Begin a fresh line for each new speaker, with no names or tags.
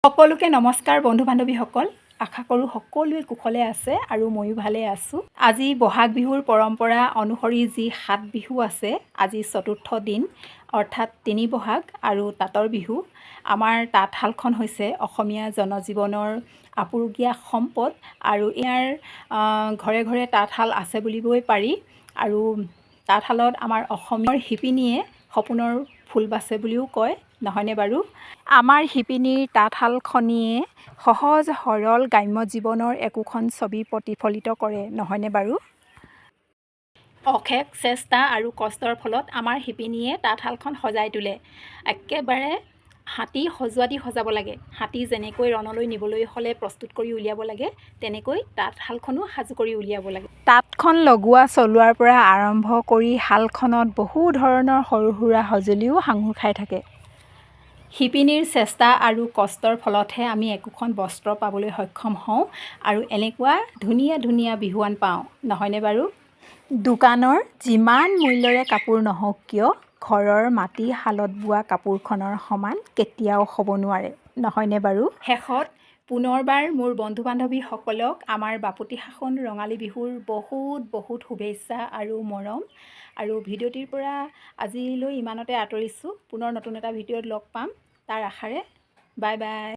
সকলোকে নমস্কাৰ বন্ধু বান্ধৱীসকল। আশা কৰোঁ সকলোৱে কুশলে আছে আৰু ময়ো ভালে আছোঁ। আজি বহাগ বিহুৰ পৰম্পৰা অনুসৰি যি সাত বিহু আছে, আজি চতুৰ্থ দিন, অৰ্থাৎ 3 বহাগ আৰু তাঁতৰ বিহু। আমাৰ তাঁতশালখন হৈছে অসমীয়া জনজীৱনৰ আপুৰুগীয়া সম্পদ আৰু ইয়াৰ ঘৰে ঘৰে তাঁতশাল আছে বুলিবই পাৰি। আৰু তাঁতশালত আমাৰ অসমৰ শিপিনীয়ে সপোনৰ ফুল বাচে বুলিও কয়, নহয়নে বাৰু? আমাৰ শিপিনীৰ তাঁতশালখনিয়ে সহজ সৰল গ্ৰাম্য জীৱনৰ একোখন ছবি প্ৰতিফলিত কৰে, নহয়নে বাৰু? অশেষ চেষ্টা আৰু কষ্টৰ ফলত আমাৰ শিপিনীয়ে তাঁতশালখন সজাই তোলে। একেবাৰে হাতী সজোৱাদি সজাব লাগে। হাতী যেনেকৈ ৰণলৈ নিবলৈ হ'লে প্ৰস্তুত কৰি উলিয়াব লাগে, তেনেকৈ তাঁতশালখনো সাজু কৰি উলিয়াব লাগে। তাঁতখন লগোৱা চলোৱাৰ পৰা আৰম্ভ কৰি শালখনত বহু ধৰণৰ সৰু সুৰা সঁজুলিও সাঙুৰ খাই থাকে। শিপিনীৰ চেষ্টা আৰু কষ্টৰ ফলতহে আমি একোখন বস্ত্ৰ পাবলৈ সক্ষম হওঁ আৰু এনেকুৱা ধুনীয়া ধুনীয়া বিহুৱান পাওঁ, নহয়নে বাৰু? দোকানৰ যিমান মূল্যৰে কাপোৰ নহওক কিয়, ঘৰৰ মাটি শালত বোৱা কাপোৰখনৰ সমান কেতিয়াও হ'ব নোৱাৰে, নহয়নে বাৰু? শেষত পুনৰবাৰ মোৰ বন্ধু বান্ধৱীসকলক আমাৰ বাপতি সাহোন ৰঙালী বিহুৰ বহুত বহুত শুভেচ্ছা আৰু মৰম। আৰু ভিডিঅ'টিৰ পৰা আজিলৈ ইমানতে আঁতৰিছোঁ। পুনৰ নতুন এটা ভিডিঅ'ত লগ পাম তাৰ আশাৰে, বাই বাই।